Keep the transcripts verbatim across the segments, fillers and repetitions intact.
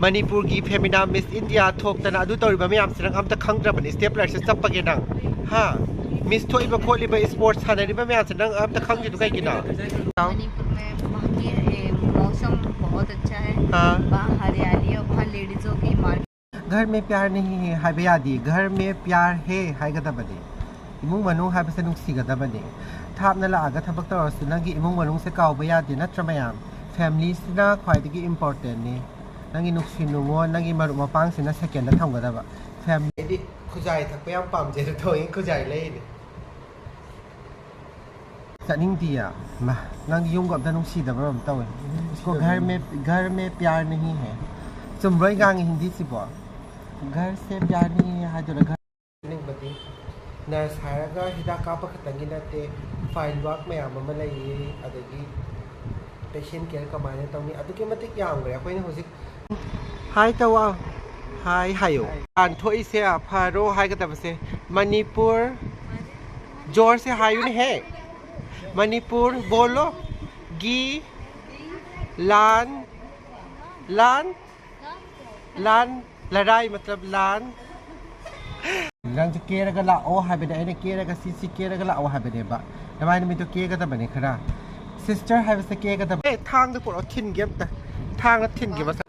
ꯃꯅꯤꯄꯨꯔꯒꯤ ꯐꯦꯃꯤꯅꯥ ꯃꯤꯁ ꯏꯟꯗꯤꯌꯥ ꯊꯣꯛꯇꯅ ꯑꯗꯨ ꯇꯧꯔꯤꯕ ꯃꯌꯥꯝꯁꯦ ꯅꯪ ꯑꯝꯇ ꯈꯪꯗ꯭ꯔꯕꯅꯤ, ꯁ꯭ꯇꯦꯞꯂꯔꯁꯦ ꯆꯞꯄꯒꯦ ꯅꯪ꯫ ꯍꯥ? ꯃꯤꯁ ꯊꯣꯛꯏꯕ ꯈꯣꯠꯂꯤꯕ, ꯁ꯭ꯄꯣꯔꯠꯁ ꯁꯥꯟꯅꯔꯤꯕ ꯃꯌꯥꯝꯁꯦ ꯅꯪ ꯑꯝꯇ ꯈꯪꯗ꯭ꯔꯤꯗꯨ ꯀꯩꯒꯤꯅꯣ? मणिपुर में वहाँ की ए, मौसम बहुत अच्छा है। हाँ। वहाँ हरियाली है, वहाँ लेडीजों की मार्केट। घर में प्यार नहीं है ꯍꯥꯏꯕ ꯌꯥꯗꯦ, घर में प्यार है ꯍꯥꯏꯒꯗꯕꯅꯤ꯫ ꯏꯃꯨꯡ ꯃꯅꯨꯡ ꯍꯥꯏꯕꯁꯦ ꯅꯨꯡꯁꯤꯒꯗꯕꯅꯤ꯫ ꯊꯥꯞꯅ ꯂꯥꯛꯑꯒ ꯊꯕꯛ ꯇꯧꯔꯁꯨ ꯅꯪꯒꯤ ꯏꯃꯨꯡ ꯃꯅꯨꯡꯁꯦ ꯀꯥꯎꯕ ꯌꯥꯗꯦ, ꯅꯠꯇ꯭ꯔ ꯃꯌꯥꯝ? ꯐꯦꯃꯤꯂꯤꯁꯤꯅ ꯈ꯭ꯋꯥꯏꯗꯒꯤ ꯏꯝꯄꯣꯔꯇꯦꯟꯅꯤ꯫ ꯅꯪꯒꯤ ꯅꯨꯡꯁꯤ ꯅꯨꯡꯉꯣꯟ, ꯅꯪꯒꯤ ꯃꯔꯨꯞ ꯃꯄꯥꯡꯁꯤꯅ ꯁꯦꯀꯦꯟꯗ ꯊꯝꯒꯗꯕ꯫ ꯐꯦꯃꯤꯂꯤ꯫ ꯑꯩꯗꯤ ꯈꯨꯖꯥꯏ ꯊꯛꯄ ꯌꯥꯝ ꯄꯥꯝꯖꯩ, ꯑꯗꯣ ꯊꯣꯡꯉꯤ ꯈꯨꯖꯥꯏ ꯂꯩꯔꯤꯅꯦ꯫ ꯆꯠꯅꯤꯡꯗꯤꯌꯦ꯫ ꯃꯥ, ꯅꯪ ꯌꯨꯝꯒ ꯑꯝꯇ ꯅꯨꯡꯁꯤꯗꯕ꯭ꯔꯥ ꯑꯃ ꯇꯧꯋꯦ꯫ इसको घर में, घर में प्यार नहीं है꯫ ꯆꯨꯝꯕ꯭ꯔꯣ ꯑꯩ ꯉꯥꯡꯉꯤ ꯍꯤꯟꯗꯤꯁꯤꯕꯣ? घर से प्यार नहीं है ꯍꯥꯏꯗꯣꯏꯔꯥ? घर ꯅꯤꯡꯕꯗꯤ ꯅꯔꯁ ꯍꯥꯏꯔꯒ ꯍꯤꯗꯥꯛ ꯀꯥꯞꯄ ꯈꯛꯇꯪꯒꯤ ꯅꯠꯇꯦ, ꯐꯥꯏꯜ ꯋꯥꯔꯛ ꯃꯌꯥꯝ ꯑꯃ ꯂꯩꯌꯦ, ꯑꯗꯒꯤ ꯄꯦꯁꯦꯟ ꯀꯦꯌꯔ ꯀꯃꯥꯏꯅ ꯇꯧꯅꯤ, ꯑꯗꯨꯛꯀꯤ ꯃꯇꯤꯛ ꯌꯥꯝꯈ꯭ꯔꯦ꯫ ꯑꯩꯈꯣꯏꯅ ꯍꯧꯖꯤꯛ ꯍꯥꯏ ꯇꯧꯋꯣ, ꯍꯥꯏ ꯍꯥꯏꯌꯣ꯫ ꯂꯥꯟ ꯊꯣꯛꯏꯁꯦ ꯐꯔꯣ ꯍꯥꯏꯒꯗꯕꯁꯦ ꯃꯅꯤꯄꯨꯔ, ꯖꯣꯔꯁꯦ ꯍꯥꯏꯌꯨꯅꯦꯍꯦ꯫ ꯃꯅꯤꯄꯨꯔ ꯕꯣꯂꯣ꯫ ꯒꯤ ꯂꯥꯟ, ꯂꯥꯟ, ꯂꯥꯟ, ꯂꯔꯥꯏ ꯃꯇꯂꯕ ꯂꯥꯟ꯫ ꯅꯪꯁꯦ ꯀꯦꯔꯒ ꯂꯥꯛꯑꯣ ꯍꯥꯏꯕꯅꯦ, ꯑꯩꯅ ꯀꯦꯔꯒ ꯁꯤ, ꯁꯤ ꯀꯦꯔꯒ ꯂꯥꯛꯑꯣ ꯍꯥꯏꯕꯅꯦꯕ꯫ ꯅꯃꯥꯏ ꯅꯨꯃꯤꯠꯇꯣ ꯀꯦꯒꯗꯕꯅꯦ ꯈꯔ꯫ ꯁꯤꯁꯇꯔ ꯍꯥꯏꯕꯁꯦ ꯀꯦꯒꯗꯕ꯫ ꯑꯦ, ꯊꯥꯡꯗ ꯄꯨꯔꯛꯑꯣ, ꯊꯤꯟꯒꯦ ꯑꯝꯇ꯫ ꯊꯥꯡꯅ ꯊꯤꯟꯒꯦ ꯃꯁꯥ꯫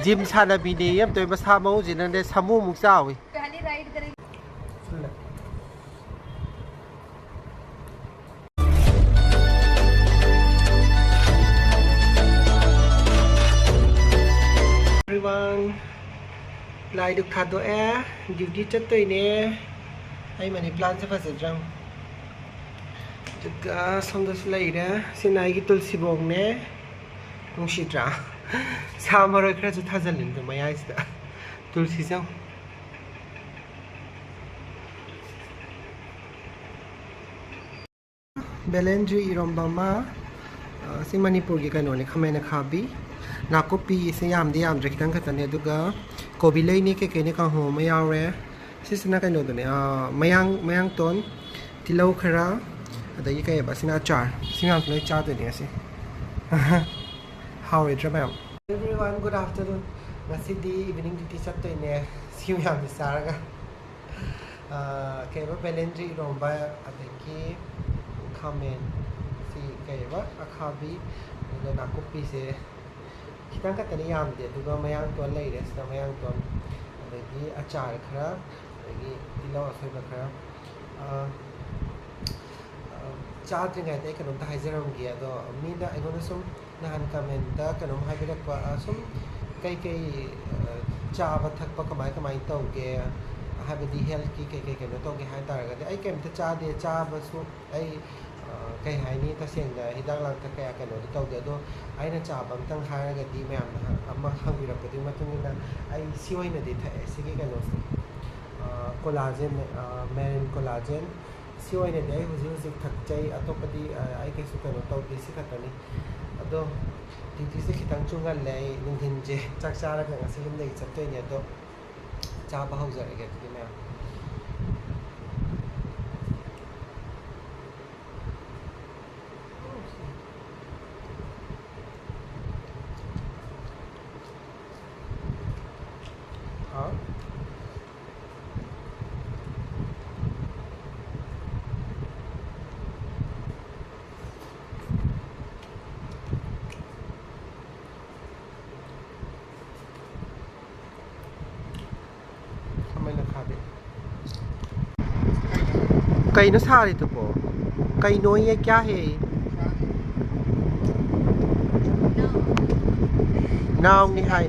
ꯖꯤꯝ ꯁꯥꯟꯅꯕꯤꯅꯦ ꯌꯥꯝ ꯇꯧꯋꯤ, ꯃꯁꯥ ꯃꯎꯁꯤꯅꯅꯦ ꯁꯥꯃꯨꯃꯨꯛ ꯆꯥꯎꯋꯤ꯫ Everyone, ꯂꯥꯏꯗꯨꯛ ꯊꯥꯗꯣꯛꯑꯦ, ꯗ꯭ꯌꯨꯇꯤ ꯆꯠꯇꯣꯏꯅꯦ꯫ ꯑꯩ ꯃꯅꯤ ꯄ꯭ꯂꯥꯟꯁꯦ ꯐꯖꯗ꯭ꯔꯥ? ꯑꯗꯨꯒ ꯁꯣꯝꯗꯁꯨ ꯂꯩꯔꯦ, ꯁꯤꯅ ꯑꯩꯒꯤ ꯇꯨꯜꯁꯤꯕꯣꯡꯅꯦ꯫ ꯅꯨꯡꯁꯤꯗ꯭ꯔꯥ? ꯁꯥ ꯃꯔꯣꯏ ꯈꯔꯁꯨ ꯊꯥꯖꯤꯜꯂꯤꯅꯦ ꯃꯌꯥꯏꯁꯤꯗ, ꯇꯨꯜꯁꯤꯁꯦ ꯌꯦꯡꯉꯨ꯫ ꯕꯦꯂꯦꯟꯗ꯭ꯔꯤ ꯏꯔꯣꯝꯕ ꯑꯃ, ꯑ, ꯁꯤ ꯃꯅꯤꯄꯨꯔꯒꯤ ꯀꯩꯅꯣꯅꯦ, ꯈꯥꯃꯦꯟ ꯑꯈꯥꯕꯤ, ꯅꯥꯀꯨꯞꯄꯤꯁꯦ ꯌꯥꯝꯗꯤ ꯌꯥꯝꯗ꯭ꯔꯦ, ꯈꯤꯇꯪ ꯈꯛꯇꯅꯦ꯫ ꯑꯗꯨꯒ ꯀꯣꯕꯤ ꯂꯩꯅꯦ, ꯀꯩꯀꯩꯅꯦ, ꯀꯥꯡꯍꯧ ꯑꯃ ꯌꯥꯎꯔꯦ꯫ ꯁꯤꯁꯤꯅ ꯀꯩꯅꯣꯗꯨꯅꯦ, ꯑ, ꯃꯌꯥꯡ, ꯃꯌꯥꯡꯇꯣꯟ, ꯇꯤꯜꯍꯧ ꯈꯔ, ꯑꯗꯒꯤ ꯀꯩ ꯍꯥꯏꯕ, ꯁꯤꯅ ꯑꯆꯥꯔ꯫ ꯁꯤ ꯃꯌꯥꯝꯁꯤ ꯂꯣꯏ ꯆꯥꯗꯣꯏꯅꯦ ꯉꯁꯤ꯫ ꯍꯥꯎꯔꯣꯏꯗ꯭ꯔꯥ ꯃꯌꯥꯝ? Everyone, good afternoon. ꯉꯁꯤꯗꯤ evening duty ꯆꯠꯇꯣꯏꯅꯦ꯫ ꯁꯤ ꯃꯌꯥꯝꯁꯦ ꯆꯥꯔꯒ꯫ ꯑꯥ, ꯀꯩꯕ, ꯕꯦꯂꯦꯟꯗ꯭ꯔꯤ ꯏꯔꯣꯝꯕ, ꯑꯗꯒꯤ ꯈꯥꯃꯦꯟ, ꯁꯤ ꯀꯩꯕ, ꯑꯈꯥꯕꯤ, ꯑꯗꯨꯒ ꯅꯥꯀꯨꯞꯄꯤꯁꯦ ꯈꯤꯇꯪ ꯈꯛꯇꯅꯤ, ꯌꯥꯝꯗꯦ꯫ ꯑꯗꯨꯒ ꯃꯌꯥꯡꯇꯣꯟ ꯂꯩꯔꯦ ꯁꯤꯗ, ꯃꯌꯥꯡꯇꯣꯟ, ꯑꯗꯒꯤ ꯑꯆꯥꯔ ꯈꯔ, ꯑꯗꯒꯤ ꯇꯤꯜꯍꯧ ꯑꯁꯣꯏꯕ ꯈꯔ꯫ ꯑꯥ, ꯑꯥ, ꯆꯥꯗ꯭ꯔꯤꯉꯩꯗ ꯑꯩ ꯀꯩꯅꯣꯝꯇ ꯍꯥꯏꯖꯔꯝꯒꯦ꯫ ꯑꯗꯣ ꯃꯤꯅ ꯑꯩꯉꯣꯟꯗ ꯁꯨꯝ ꯅꯍꯥꯟ ꯀꯃꯦꯟꯇ ꯀꯩꯅꯣꯝ ꯍꯥꯏꯕꯤꯔꯛꯄ, ꯑꯥ, ꯁꯨꯝ ꯀꯩꯀꯩ, ꯑꯥ, ꯆꯥꯕ ꯊꯛꯄ ꯀꯃꯥꯏ ꯀꯃꯥꯏꯅ ꯇꯧꯒꯦ, ꯍꯥꯏꯕꯗꯤ ꯍꯦꯜꯠꯀꯤ ꯀꯩꯀꯩ ꯀꯩꯅꯣ ꯇꯧꯒꯦ ꯍꯥꯏ ꯇꯥꯔꯒꯗꯤ, ꯑꯩ ꯀꯩꯝꯇ ꯆꯥꯗꯦ꯫ ꯆꯥꯕꯁꯨ ꯑꯩ, ꯑꯥ, ꯀꯩ ꯍꯥꯏꯅꯤ, ꯇꯁꯦꯡꯅ ꯍꯤꯗꯥꯛ ꯂꯥꯡꯊꯛ ꯀꯌꯥ ꯀꯩꯅꯣꯗꯤ ꯇꯧꯗꯦ꯫ ꯑꯗꯣ ꯑꯩꯅ ꯆꯥꯕ ꯑꯝꯇꯪ ꯍꯥꯏꯔꯒꯗꯤ, ꯃꯌꯥꯝꯅ ꯑꯃ ꯍꯪꯕꯤꯔꯛꯄꯗꯨꯒꯤ ꯃꯇꯨꯡ ꯏꯟꯅ ꯑꯩ ꯁꯤ ꯑꯣꯏꯅꯗꯤ ꯊꯛꯑꯦ, ꯁꯤꯒꯤ ꯀꯩꯅꯣꯁꯦ, ꯑꯥ, ꯀꯣꯂꯥꯖꯦꯟ, ꯑꯥ, ꯃꯦꯔꯤꯟ ꯀꯣꯂꯥꯖꯦꯟ꯫ ꯁꯤ ꯑꯣꯏꯅꯗꯤ ꯑꯩ ꯍꯧꯖꯤꯛ ꯍꯧꯖꯤꯛ ꯊꯛꯆꯩ꯫ ꯑꯇꯣꯞꯄꯗꯤ, ꯑꯥ, ꯑꯩ ꯀꯩꯁꯨ ꯀꯩꯅꯣ ꯇꯧꯗꯦ, ꯁꯤ ꯈꯛꯇꯅꯤ꯫ ꯑꯗꯣ ꯗ꯭ꯌꯨꯇꯤꯁꯦ ꯈꯤꯇꯪꯁꯨ ꯉꯜꯂꯦ꯫ ꯑꯩ ꯅꯨꯡꯊꯤꯟꯁꯦ ꯆꯥꯛ ꯆꯥꯔꯒ ꯉꯁꯤ ꯌꯨꯝꯗꯒꯤ ꯆꯠꯇꯣꯏꯅꯦ꯫ ꯑꯗꯣ ꯆꯥꯕ ꯍꯧꯖꯔꯒꯦ ꯑꯗꯨꯗꯤ, ꯃꯌꯥꯝ꯫ ꯍꯥꯎ꯫ ꯈꯥꯃꯦꯟ ꯑꯈꯥꯕꯤ꯫ ꯀꯩꯅꯣ ꯁꯥꯔꯤꯗꯨꯕꯣ? ꯀꯩꯅꯣ ꯌꯦ, ꯀꯌꯥ ꯍꯦ? ꯅꯥꯎꯅꯤ ꯍꯥꯏ꯫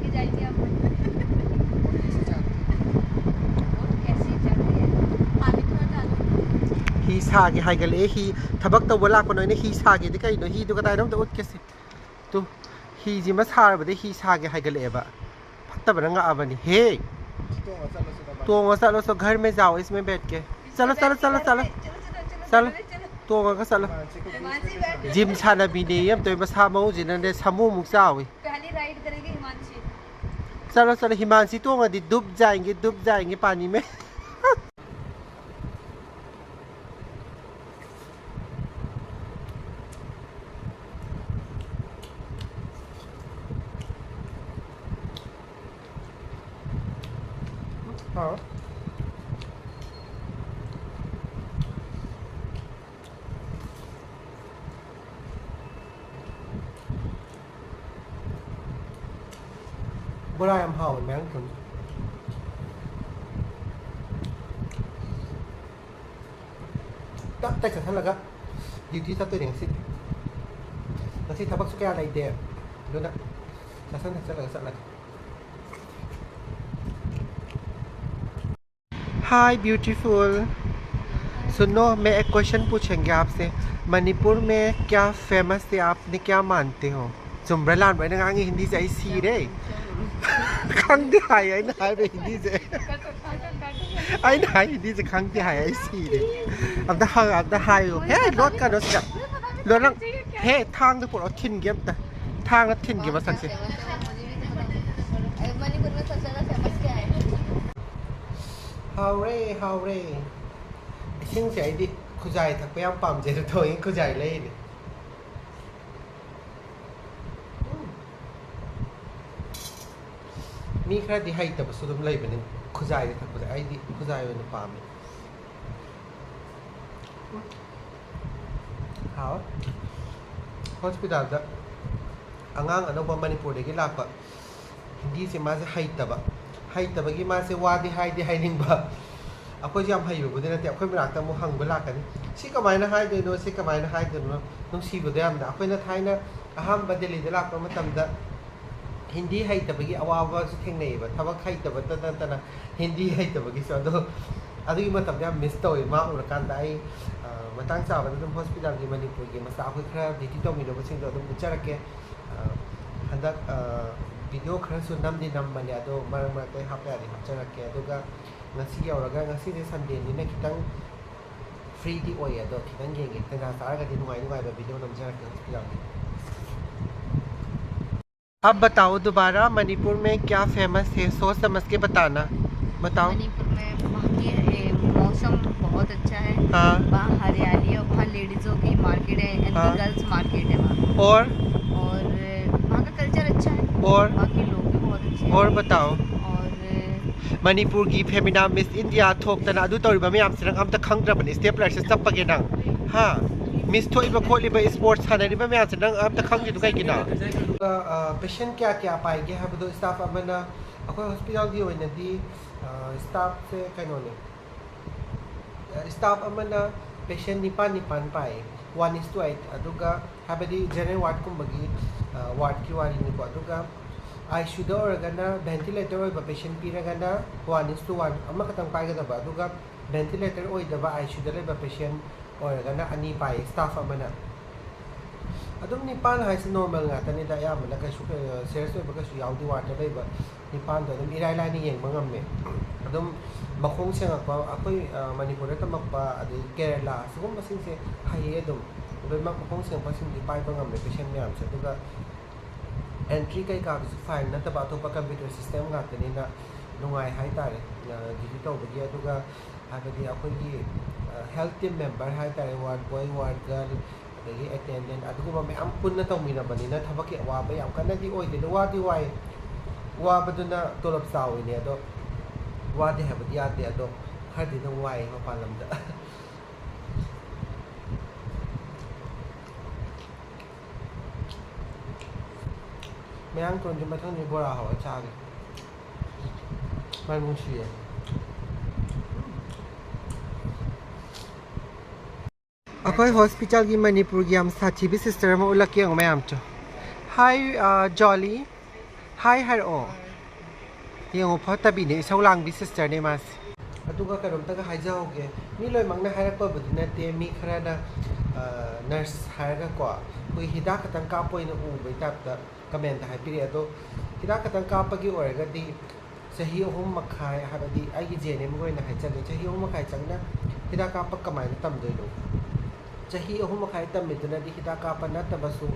ꯍꯤ ꯁꯥꯒꯦ ꯍꯥꯏꯒꯠꯂꯛꯑꯦ꯫ ꯍꯤ ꯊꯕꯛ ꯇꯧꯕ ꯂꯥꯛꯄ ꯅꯣꯏꯅ ꯍꯤ ꯁꯥꯒꯦꯗꯤ ꯀꯩꯅꯣ? ꯍꯤꯗꯨ ꯀꯗꯥꯏꯅꯣ ꯑꯝꯇ ꯎꯠꯀꯦꯁꯦ꯫ ꯇꯨ, ꯍꯤꯁꯤꯃ ꯁꯥꯔꯕꯗꯤ ꯍꯤ ꯁꯥꯒꯦ ꯍꯥꯏꯒꯠꯂꯛꯑꯦꯕ꯫ ꯐꯠꯇꯕꯅ ꯉꯛꯑꯕꯅꯤ꯫ ꯍꯦ! ꯇꯣꯡꯉ ꯆꯠꯂꯣ ꯆꯣ, ꯘꯔ ꯃꯦ ꯖꯥꯑꯣ, ꯏꯁꯃꯦ ꯕꯦꯊ ꯀꯦ꯫ ꯆꯠꯂꯣ, ꯆꯠꯂꯣ, ꯆꯠꯂꯣ, ꯆꯠꯂꯣ꯫ ꯆꯠꯂꯣ꯫ ꯇꯣꯡꯉꯒ ꯆꯠꯂꯣ꯫ ꯍꯤꯃꯥꯟꯁꯤ ꯕꯦꯊ꯫ ꯖꯤꯝ ꯁꯥꯟꯅꯕꯤꯅꯦ ꯌꯦ ꯑꯝꯇ, ꯃꯁꯥ ꯃꯎꯁꯤꯅꯅꯦ ꯁꯥꯃꯨꯃꯨꯛ ꯆꯥꯎꯏ꯫ ꯄꯦꯍꯂꯤ ꯔꯥꯏꯗ ꯀꯔꯦꯒꯤ ꯍꯤꯃꯥꯟꯁꯤ꯫ ꯆꯠꯂꯣ, ꯆꯠꯂꯣ꯫ ꯍꯤꯃꯥꯟꯁꯤ ꯇꯣꯡꯉꯗꯤ ꯗꯨꯞ ꯖꯥꯏꯟꯒꯦ, ꯗꯨꯞ ꯖꯥꯏꯟꯒꯦ ꯄꯥꯅꯤ ꯃꯦ꯫ ꯕꯣꯔꯥ ꯌꯥꯝ ꯍꯥꯎꯋꯦ ꯃꯌꯥꯡ ꯇꯣꯟꯁꯦ꯫ ꯇꯞ ꯇꯥꯏ ꯆꯠꯁꯜꯂꯒ ꯗ꯭ꯌꯨꯇꯤ ꯆꯠꯇꯣꯏꯅꯦ ꯉꯁꯤꯗꯤ꯫ ꯉꯁꯤ ꯊꯕꯛꯁꯨ ꯀꯌꯥ ꯂꯩꯇꯦ, ꯑꯗꯨꯅ ꯆꯠꯁꯟ ꯆꯠꯂꯒ ꯆꯠꯂꯒꯦ꯫ Hi beautiful, सुनो, मैं एक क्वेश्चन पूछेंगे आपसे। मणिपुर में क्या फेमस है, आपने क्या मानते हो? ꯆꯨꯝꯕ꯭ꯔꯥ ꯂꯥꯟꯕ꯭ꯔꯥ ꯑꯩꯅ ꯉꯥꯡꯉꯤ ꯍꯤꯟꯗꯤꯁꯦ? ꯑꯩ ꯁꯤꯔꯦ꯫ ꯈꯪꯗꯦ ꯍꯥꯏꯌꯦ ꯑꯩꯅ ꯍꯥꯏꯕ ꯍꯤꯟꯗꯤꯁꯦ꯫ ꯑꯩꯅ ꯍꯥꯏ ꯍꯤꯟꯗꯤꯁꯦ ꯈꯪꯗꯦ ꯍꯥꯏꯌꯦ, ꯑꯩ ꯁꯤꯔꯦ꯫ ꯑꯝꯇ ꯍꯪ-, ꯑꯝꯇ ꯍꯥꯏꯌꯨ꯫ ꯍꯦ, ꯂꯣꯠꯀꯅꯣ ꯁꯤꯗ꯫ ꯂꯣꯠꯂꯝ-, ꯍꯦ, ꯊꯥꯡꯗ ꯄꯨꯔꯛꯑꯣ, ꯊꯤꯟꯒꯦ ꯑꯝꯇ꯫ ꯊꯥꯡꯅ ꯊꯤꯟꯒꯦ ꯃꯁꯛꯁꯦ꯫ ꯍꯥꯎꯔꯦ, ꯍꯥꯎꯔꯦ꯫ ꯏꯁꯤꯡꯁꯦ ꯑꯩꯗꯤ ꯈꯨꯖꯥꯏ ꯊꯛꯄ ꯌꯥꯝ ꯄꯥꯝꯖꯩ, ꯑꯗꯨ ꯊꯑꯣꯏꯀꯤ ꯈꯨꯖꯥꯏ ꯂꯩꯔꯤꯅꯦ꯫ ꯎꯝ꯫ ꯃꯤ ꯈꯔꯗꯤ ꯍꯩꯇꯕꯁꯨ ꯑꯗꯨꯝ ꯂꯩꯕꯅꯤ ꯈꯨꯖꯥꯏꯗ ꯊꯛꯄꯁꯦ, ꯑꯩꯗꯤ ꯈꯨꯖꯥꯏ ꯑꯣꯏꯅ ꯄꯥꯝꯃꯦ꯫ ꯎꯝ꯫ ꯍꯥꯎ꯫ ꯍꯣꯁꯄꯤꯇꯥꯜꯗ ꯑꯉꯥꯡ ꯑꯅꯧꯕ ꯃꯅꯤꯄꯨꯔꯗꯒꯤ ꯂꯥꯛꯄ ꯍꯤꯟꯗꯤꯁꯦ ꯃꯥꯁꯦ ꯍꯩꯇꯕ, ꯍꯩꯇꯕꯒꯤ ꯃꯥꯁꯦ ꯋꯥꯗꯤ ꯍꯥꯏꯗꯤ ꯍꯥꯏꯅꯤꯡꯕ꯫ ꯑꯩꯈꯣꯏꯁꯦ ꯌꯥꯝ ꯍꯩꯕꯕꯨꯗꯤ ꯅꯠꯇꯦ, ꯑꯩꯈꯣꯏ ꯃꯅꯥꯛꯇ ꯑꯃꯨꯛ ꯍꯪꯕ ꯂꯥꯛꯀꯅꯤ, "ꯁꯤ ꯀꯃꯥꯏꯅ ꯍꯥꯏꯗꯣꯏꯅꯣ, ꯁꯤ ꯀꯃꯥꯏꯅ ꯍꯥꯏꯗꯣꯏꯅꯣ?" ꯅꯨꯡꯁꯤꯕꯗꯣ ꯌꯥꯝꯅ꯫ ꯑꯩꯈꯣꯏꯅ ꯊꯥꯏꯅ ꯑꯍꯥꯟꯕ ꯗꯦꯜꯂꯤꯗ ꯂꯥꯛꯄ ꯃꯇꯝꯗ ꯍꯤꯟꯗꯤ ꯍꯩꯇꯕꯒꯤ ꯑꯋꯥꯕꯁꯨ ꯊꯦꯡꯅꯩꯌꯦꯕ, ꯊꯕꯛ ꯍꯩꯇꯕꯇ ꯅꯠꯇꯅ ꯍꯤꯟꯗꯤ ꯍꯩꯇꯕꯒꯤꯁꯨ꯫ ꯑꯗꯣ ꯑꯗꯨꯒꯤ ꯃꯇꯝꯗꯣ ꯌꯥꯝ ꯃꯤꯁ ꯇꯧꯋꯤ꯫ ꯃꯥ ꯎꯔꯀꯥꯟꯗ ꯑꯩ, ꯑ, ꯃꯇꯥꯡ ꯆꯥꯕꯗ ꯑꯗꯨꯝ ꯍꯣꯁꯄꯤꯇꯥꯜꯒꯤ ꯃꯅꯤꯄꯨꯔꯒꯤ ꯃꯆꯥ ꯑꯩꯈꯣꯏ ꯈꯔ ꯗ꯭ꯌꯨꯇꯤ ꯇꯧꯃꯤꯟꯅꯕꯁꯤꯡꯗꯣ ꯑꯗꯨꯝ ꯎꯠꯆꯔꯛꯀꯦ꯫ ꯑ, ꯍꯟꯗꯛ, ꯑ, ꯚꯤꯗꯤꯑꯣ ꯈꯔꯁꯨ ꯅꯝꯗꯤ ꯅꯝꯕꯅꯦ, ꯑꯗꯣ ꯃꯔꯛ ꯃꯔꯛꯇ ꯑꯩ ꯍꯥꯞꯄ ꯌꯥꯔꯗꯤ ꯍꯥꯞꯆꯔꯛꯀꯦ꯫ ꯑꯗꯨꯒ ꯉꯁꯤ ꯌꯧꯔꯒ, ꯉꯁꯤꯁꯦ ꯁꯟꯗꯦꯅꯤꯅ ꯈꯤꯇꯪ ꯐ꯭ꯔꯤꯗꯤ ꯑꯣꯏꯌꯦ, ꯑꯗꯣ ꯈꯤꯇꯪ ꯌꯦꯡꯒꯦ, ꯇꯟꯖꯥ ꯆꯥꯔꯒꯗꯤ ꯅꯨꯡꯉꯥꯏ ꯅꯨꯡꯉꯥꯏꯕ ꯚꯤꯗꯤꯑꯣ ꯅꯝꯖꯔꯛꯀꯦ ꯍꯣꯁꯄꯤꯇꯥꯜꯒꯤ꯫ अब बताओ दोबारा, मणिपुर में क्या फेमस है? सोच समझ के बताना, बताओ। मणिपुर में वहाँ की, ए, मौसम बहुत अच्छा है। हाँ। वहाँ हरियाली है, वहाँ लेडीजों की मार्केट है, एंड हाँ। गर्ल्स मार्केट है वहाँ। और? और, ए, वहाँ का कल्चर अच्छा है। और? वहाँ के लोग भी बहुत अच्छे हैं। और बताओ। और, ए, ꯃꯅꯤꯄꯨꯔꯒꯤ ꯐꯦꯃꯤꯅꯥ ꯃꯤꯁ ꯏꯟꯗꯤꯌꯥ ꯊꯣꯛꯇꯅ ꯑꯗꯨ ꯇꯧꯔꯤꯕ ꯃꯌꯥꯝꯁꯦ ꯅꯪ ꯑꯝꯇ ꯈꯪꯗ꯭ꯔꯕꯅꯦ, ꯁ꯭ꯇꯦꯞꯂꯔꯁꯦ ꯆꯞꯄꯒꯦ ꯅꯪ꯫ ꯍꯥ? ꯃꯤꯁ ꯊꯣꯛꯏꯕ ꯈꯣꯠꯂꯤꯕ, ꯁ꯭ꯄꯣꯔꯠꯁ ꯁꯥꯟꯅꯔꯤꯕ ꯃꯌꯥꯝꯁꯦ ꯅꯪ ꯑꯝꯇ ꯈꯪꯗ꯭ꯔꯤꯗꯣ ꯀꯩꯒꯤꯅꯣ? ꯑ, ꯄꯦꯁꯦꯟ ꯀꯌꯥ ꯀꯌꯥ ꯄꯥꯏꯒꯦ ꯍꯥꯏꯕꯗꯣ ꯁ꯭ꯇꯥꯐ ꯑꯃꯅ, ꯑꯩꯈꯣꯏ ꯍꯣꯁꯄꯤꯇꯥꯜꯒꯤ ꯑꯣꯏꯅꯗꯤ, ꯑ, ꯁ꯭ꯇꯥꯐꯁꯦ ꯀꯩꯅꯣꯅꯦ, ꯁ꯭ꯇꯥꯐ ꯑꯃꯅ ꯄꯦꯁꯦꯟ ꯅꯤꯄꯥꯟ ꯅꯤꯄꯥꯟ ꯄꯥꯏꯌꯦ, one is to eight꯫ ꯑꯗꯨꯒ ꯍꯥꯏꯕꯗꯤ ꯖꯦꯅꯔꯦꯜ ꯋꯥꯔꯗꯀꯨꯝꯕꯒꯤ, ꯑ, ꯋꯥꯔꯗꯀꯤ ꯋꯥꯔꯤꯅꯤꯀꯣ꯫ ꯑꯗꯨꯒ ꯑꯥꯏ ꯁꯤ ꯌꯨꯗ ꯑꯣꯏꯔꯒꯅ ꯚꯦꯟꯇꯤꯂꯦꯇꯔ ꯑꯣꯏꯕ patient ꯄꯤꯔꯒꯅ one is to one, ꯑꯃꯈꯛꯇꯪ ꯄꯥꯏꯒꯗꯕ꯫ ꯑꯗꯨꯒ ꯚꯦꯟꯇꯤꯂꯦꯇꯔ ꯑꯣꯏꯗꯕ ꯑꯥꯏ ꯁꯤ ꯌꯨꯗ ꯂꯩꯕ ꯄꯦꯁꯦꯟ ꯑꯣꯏꯔꯒꯅ ꯑꯅꯤ ꯄꯥꯏꯌꯦ, ꯁ꯭ꯇꯥꯐ ꯑꯃꯅ꯫ ꯑꯗꯨꯝ ꯅꯤꯄꯥꯟ ꯍꯥꯏꯁꯦ ꯅꯣꯔꯃꯦꯜ ꯉꯥꯛꯇꯅꯤꯗ, ꯑꯌꯥꯝꯕꯅ ꯀꯩꯁꯨ, ꯑ, ꯁꯤꯔꯤꯌꯁ ꯑꯣꯏꯕ ꯀꯩꯁꯨ ꯌꯥꯎꯗꯦ ꯋꯥꯔꯗꯇ ꯂꯩꯕ ꯅꯤꯄꯥꯟꯗꯣ꯫ ꯑꯗꯨꯝ ꯏꯔꯥꯏ ꯂꯥꯏꯅ ꯌꯦꯡꯕ ꯉꯝꯃꯦ꯫ ꯑꯗꯨꯝ ꯃꯈꯣꯡ ꯁꯦꯡꯉꯛꯄ, ꯑꯩꯈꯣꯏ, ꯑ, ꯃꯅꯤꯄꯨꯔꯗ ꯇꯝꯃꯛꯄ, ꯑꯗꯩ ꯀꯦꯔꯦꯂꯥ, ꯁꯤꯒꯨꯝꯕꯁꯤꯡꯁꯦ ꯍꯩꯌꯦ ꯑꯗꯨꯝ꯫ ꯂꯣꯏꯅꯃꯛ ꯃꯈꯣꯡ ꯁꯦꯡꯉꯛꯄꯁꯤꯡꯗꯤ ꯄꯥꯏꯕ ꯉꯝꯃꯦ ꯄꯦꯁꯦꯟ ꯃꯌꯥꯝꯁꯦ꯫ ꯑꯗꯨꯒ ꯑꯦꯟꯇ꯭ꯔꯤ ꯀꯩꯀꯥꯗꯨꯁꯨ ꯐꯥꯏꯜ ꯅꯠꯇꯕ ꯑꯇꯣꯞꯄ ꯀꯝꯄ꯭ꯌꯨꯇꯔ ꯁꯤꯁꯇꯦꯝ ꯉꯥꯛꯇꯅꯤꯅ ꯅꯨꯡꯉꯥꯏ ꯍꯥꯏꯇꯥꯔꯦ, ꯑ, ꯗ꯭ꯌꯨꯇꯤ ꯇꯧꯕꯒꯤ꯫ ꯑꯗꯨꯒ ꯍꯥꯏꯕꯗꯤ ꯑꯩꯈꯣꯏꯒꯤ, ꯑ, ꯍꯦꯜꯊ ꯇꯤꯝ ꯃꯦꯝꯕꯔ ꯍꯥꯏꯇꯥꯔꯦ, ꯋꯥꯔꯗ ꯕꯣꯏ, ꯋꯥꯔꯗ ꯒꯔꯜ, ꯑꯗꯒꯤ ꯑꯦꯇꯦꯟꯗꯦꯟ, ꯑꯗꯨꯒꯨꯝꯕ ꯃꯌꯥꯝ ꯄꯨꯟꯅ ꯇꯧꯃꯤꯟꯅꯕꯅꯤꯅ ꯊꯕꯛꯀꯤ ꯑꯋꯥꯕ ꯌꯥꯝ ꯀꯟꯅꯗꯤ ꯑꯣꯏꯗꯦ꯫ ꯑꯗꯣ ꯋꯥꯗꯤ ꯋꯥꯏ, ꯋꯥꯕꯗꯨꯅ ꯇꯣꯂꯣꯞ ꯆꯥꯎꯋꯤꯅꯦ꯫ ꯑꯗꯣ ꯋꯥꯗꯦ ꯍꯥꯏꯕꯗꯤ ꯌꯥꯗꯦ, ꯑꯗꯣ ꯈꯔꯗꯤ ꯑꯗꯨꯝ ꯋꯥꯏ ꯃꯄꯥꯟ ꯂꯝꯗ꯫ ꯃꯌꯥꯡ ꯇꯣꯟꯁꯦ ꯃꯊꯪꯗꯤ ꯕꯣꯔꯥ ꯍꯧꯔ ꯆꯥꯒꯦ꯫ ꯃꯅꯝ ꯅꯨꯡꯁꯤꯌꯦ꯫ ꯑꯩꯈꯣꯏ ꯍꯣꯁꯄꯤꯇꯥꯜꯒꯤ ꯃꯅꯤꯄꯨꯔꯒꯤ ꯌꯥꯝ ꯁꯥꯊꯤꯕꯤ ꯁꯤꯁꯇꯔ ꯑꯃ ꯎꯠꯂꯛꯀꯦ ꯌꯦꯡꯉꯣ ꯃꯌꯥꯝꯁꯨ꯫ ꯍꯥꯏ, ꯑ, ꯖꯣꯂꯤ꯫ ꯍꯥꯏ ꯍꯥꯏꯔꯛꯑꯣ꯫ ꯌꯦꯡꯉꯣ, ꯐꯠꯇꯕꯤꯅꯦ, ꯏꯁꯧ ꯂꯥꯡꯕꯤ ꯁꯤꯁꯇꯔꯅꯦ ꯃꯥꯁꯦ꯫ ꯑꯗꯨꯒ ꯀꯩꯅꯣꯝꯇꯒ ꯍꯥꯏꯖꯍꯧꯒꯦ, ꯃꯤ ꯂꯣꯏꯅꯃꯛꯅ ꯍꯥꯏꯔꯛꯄꯕꯨꯗꯤ ꯅꯠꯇꯦ, ꯃꯤ ꯈꯔꯅ, ꯑ, ꯅꯔꯁ ꯍꯥꯏꯔꯒꯀꯣ, ꯑꯩꯈꯣꯏ ꯍꯤꯗꯥꯛ ꯈꯛꯇꯪ ꯀꯥꯞꯄ ꯑꯣꯏꯅ ꯎꯕꯩ ꯇꯥꯏꯞꯇ ꯀꯃꯦꯟꯇ ꯍꯥꯏꯕꯤꯔꯛꯑꯦ꯫ ꯑꯗꯣ ꯍꯤꯗꯥꯛ ꯈꯛꯇꯪ ꯀꯥꯞꯄꯒꯤ ꯑꯣꯏꯔꯒꯗꯤ ꯆꯍꯤ ꯑꯍꯨꯝ ꯃꯈꯥꯏ, ꯍꯥꯏꯕꯗꯤ ꯑꯩꯒꯤ ꯖꯦ ꯑꯦꯟ ꯑꯦꯝꯒꯤ ꯑꯣꯏꯅ ꯍꯥꯏꯖꯒꯦ, ꯆꯍꯤ ꯑꯍꯨꯝ ꯃꯈꯥꯏ ꯆꯪꯅ ꯍꯤꯗꯥꯛ ꯀꯥꯞꯄ ꯀꯃꯥꯏꯅ ꯇꯝꯗꯣꯏꯅꯣ? ꯆꯍꯤ ꯑꯍꯨꯝ ꯃꯈꯥꯏ ꯇꯝꯃꯤꯗꯨꯅꯗꯤ ꯍꯤꯗꯥꯛ ꯀꯥꯞꯄ ꯅꯠꯇꯕꯁꯨ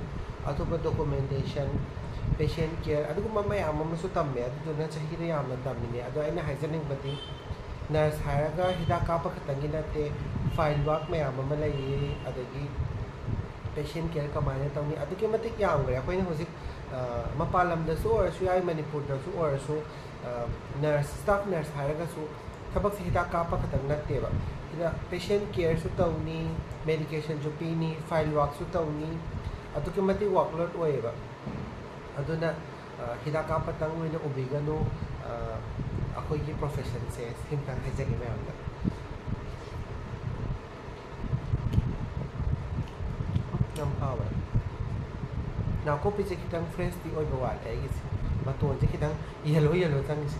ꯑꯇꯣꯞꯄ ꯗꯣꯀꯨꯃꯦꯟꯇꯦꯁꯟ, ꯄꯦꯁꯦꯟ ꯀꯦꯌꯔ, ꯑꯗꯨꯒꯨꯝꯕ ꯃꯌꯥꯝ ꯑꯃꯁꯨ ꯇꯝꯃꯦ꯫ ꯑꯗꯨꯗꯨꯅ ꯆꯍꯤꯗꯣ ꯌꯥꯝꯅ ꯇꯝꯃꯤꯅꯦ꯫ ꯑꯗꯣ ꯑꯩꯅ ꯍꯥꯏꯖꯅꯤꯡꯕꯗꯤ, ꯅꯔꯁ ꯍꯥꯏꯔꯒ ꯍꯤꯗꯥꯛ ꯀꯥꯞꯄ ꯈꯛꯇꯪꯒꯤ ꯅꯠꯇꯦ, ꯐꯥꯏꯜ ꯋꯥꯔꯛ ꯃꯌꯥꯝ ꯑꯃ ꯂꯩꯔꯤ, ꯑꯗꯒꯤ ꯄꯦꯁꯦꯟ ꯀꯦꯌꯔ ꯀꯃꯥꯏꯅ ꯇꯧꯅꯤ, ꯑꯗꯨꯛꯀꯤ ꯃꯇꯤꯛ ꯌꯥꯝꯈ꯭ꯔꯦ꯫ ꯑꯩꯈꯣꯏꯅ ꯍꯧꯖꯤꯛ ꯃꯄꯥꯟ ꯂꯝꯗꯁꯨ ꯑꯣꯏꯔꯁꯨ ꯌꯥꯏ, ꯃꯅꯤꯄꯨꯔꯗꯁꯨ ꯑꯣꯏꯔꯁꯨ, ꯅꯔꯁ, ꯁ꯭ꯇꯥꯐ ꯅꯔꯁ ꯍꯥꯏꯔꯒꯁꯨ ꯊꯕꯛꯁꯦ ꯍꯤꯗꯥꯛ ꯀꯥꯞꯄ ꯈꯛꯇꯪ ꯅꯠꯇꯦꯕ꯫ ꯁꯤꯗ ꯄꯦꯁꯦꯟ ꯀꯦꯌꯔꯁꯨ ꯇꯧꯅꯤ, ꯃꯦꯗꯤꯀꯦꯁꯟꯁꯨ ꯄꯤꯅꯤ, ꯐꯥꯏꯜ ꯋꯥꯔꯛꯁꯨ ꯇꯧꯅꯤ, ꯑꯗꯨꯛꯀꯤ ꯃꯇꯤꯛ ꯋꯥꯔꯛꯂꯣꯗ ꯑꯣꯏꯌꯦꯕ꯫ ꯑꯗꯨꯅ ꯍꯤꯗꯥꯛ ꯀꯥꯞꯄꯇꯪ ꯑꯣꯏꯅ ꯎꯕꯤꯒꯅꯨ꯫ ꯑꯩꯈꯣꯏꯒꯤ ꯄ꯭ꯔꯣꯐꯦꯁꯟꯁꯦ ꯁꯤꯝꯇꯪ ꯍꯥꯏꯖꯒꯦ ꯃꯌꯥꯝꯗ꯫ ꯌꯥꯝ ꯍꯥꯎꯋꯦ꯫ ꯅꯥꯀꯨꯞꯄꯤꯁꯦ ꯈꯤꯇꯪ ꯐ꯭ꯔꯦꯁꯇꯤ ꯑꯣꯏꯕ ꯋꯥꯠꯂꯦ ꯑꯩꯒꯤꯁꯦ꯫ ꯃꯇꯣꯟꯁꯦ ꯈꯤꯇꯪ ꯌꯦꯜꯂꯣ ꯌꯦꯜꯂꯣ ꯆꯪꯉꯤꯁꯦ꯫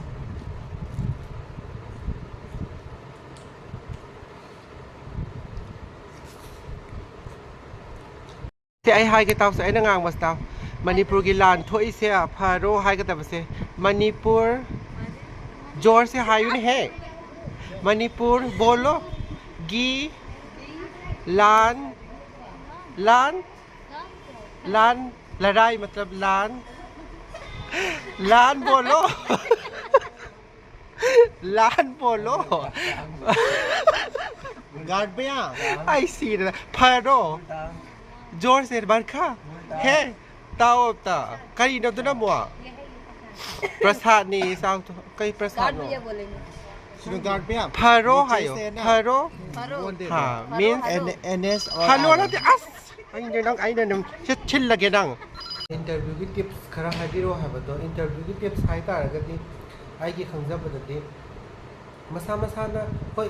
ꯁꯦ ꯑꯩ ꯍꯥꯏꯒꯦ ꯇꯥꯎꯁꯦ, ꯑꯩꯅ ꯉꯥꯡꯕꯁꯦ ꯇꯥꯎ꯫ ꯃꯅꯤꯄꯨꯔꯒꯤ ꯂꯥꯟ ꯊꯣꯛꯏꯁꯦ ꯐꯔꯣ ꯍꯥꯏꯒꯗꯕꯁꯦ, ꯃꯅꯤꯄꯨꯔ, ꯖꯣꯔꯁꯦ ꯍꯥꯏꯌꯨꯅꯦꯍꯦ꯫ ꯃꯅꯤꯄꯨꯔ ꯕꯣꯂꯣ꯫ ꯒꯤ ꯂꯥꯟ, ꯂꯥꯟ, ꯂꯥꯟ, ꯂꯔꯥꯏ ꯃꯇꯂꯕ ꯂꯥꯟ, ꯂꯥꯟ ꯕꯣꯂꯣ꯫ ꯂꯥꯟ ꯕꯣꯂꯣ꯫ ꯒꯥꯔꯗ ꯚꯌꯥ꯫ ꯑꯩ ꯁꯤꯔꯦꯗ꯫ ꯐꯔꯣ꯫ ꯖꯣꯔꯁꯦ ꯕꯔꯈꯥ꯫ ꯍꯦ꯫ ꯇꯥꯎ ꯑꯝꯇ꯫ ꯀꯔꯤꯅꯣ ꯑꯗꯨꯅ ꯑꯃꯨꯛ? ꯄ꯭ꯔꯁꯥꯗꯅꯤ ꯆꯥꯎ꯫ ꯀꯩ ꯄ꯭ꯔꯁꯥꯗꯅꯣ? ꯐꯔꯣ ꯍꯥꯏꯌꯣ꯫ ꯐꯔꯣ꯫ ꯍꯥ, means? ꯍꯜꯂꯣ ꯅꯠꯇꯦ꯫ ꯑꯁ! ꯑꯩꯅ ꯅꯪ, ꯑꯩꯅ ꯅꯪ ꯁꯤ ꯊꯤꯜꯂꯒꯦ ꯅꯪ꯫ ꯏꯟꯇꯔꯚ꯭ꯌꯨꯒꯤ ꯇꯤꯞꯁ ꯈꯔ ꯍꯥꯏꯕꯤꯔꯛꯑꯣ ꯍꯥꯏꯕꯗꯣ, ꯏꯟꯇꯔꯚ꯭ꯌꯨꯒꯤ ꯇꯤꯞꯁ ꯍꯥꯏ ꯇꯥꯔꯒꯗꯤ ꯑꯩꯒꯤ ꯈꯪꯖꯕꯗꯗꯤ ꯃꯁꯥ ꯃꯁꯥꯅ, ꯍꯣꯏ,